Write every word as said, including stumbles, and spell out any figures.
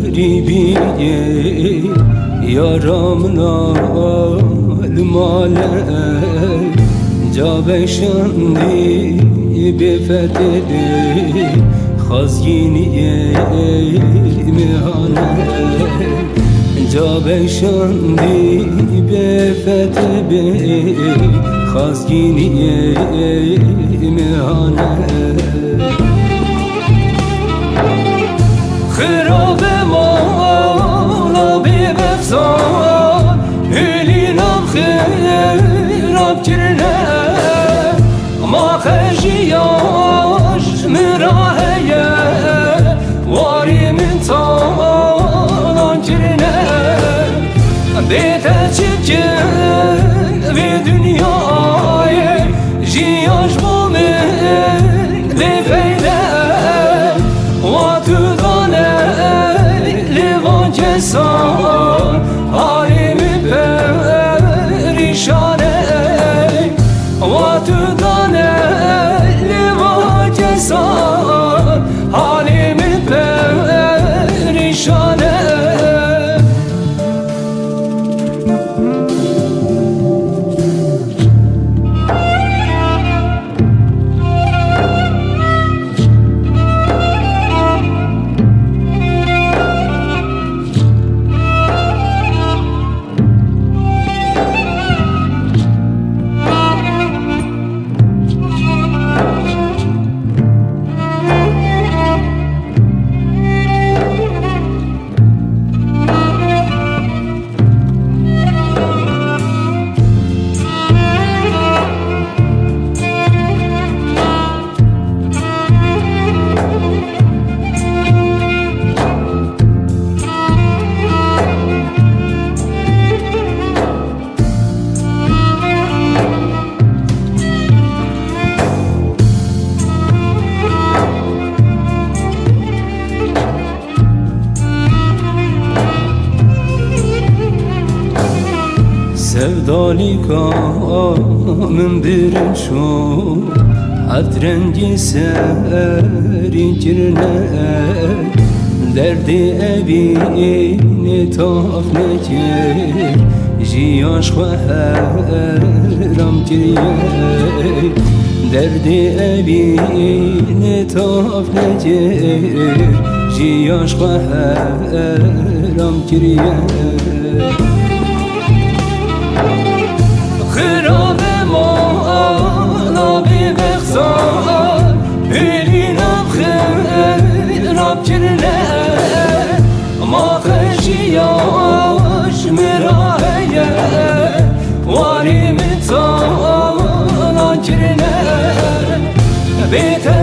Garîbiyê yara min a li malê, ca beşandî bê fetê bê xazgîniyê mihane. Ca beşandî bê fetê bê xazgîniyê mihane. Xirabe mala bê bexsan, hêlî nav xirab kirine. Ma xejiya ji min ra heye, warê min talan kirine. Bê te çi bikim vê dinyayê, jiyan ji bo min bêfeyde. Wa tu dane lê van kesan, halê min perîşan e. Wa tu dane lê van kesan, halê min perîşan e. Sevdalîka min birin şo, heft rengî serî kirine. Derdê evînê taf nekir, jiyan ji xwe heram kiriye. Derdê evînê taf nekir, jiyan ji xwe heram kiriye. Xirabe mala bê bexsan, hêlî nav xirab kirine. Ma xejiya ji min ra heye, warê min talan kirine. Bê te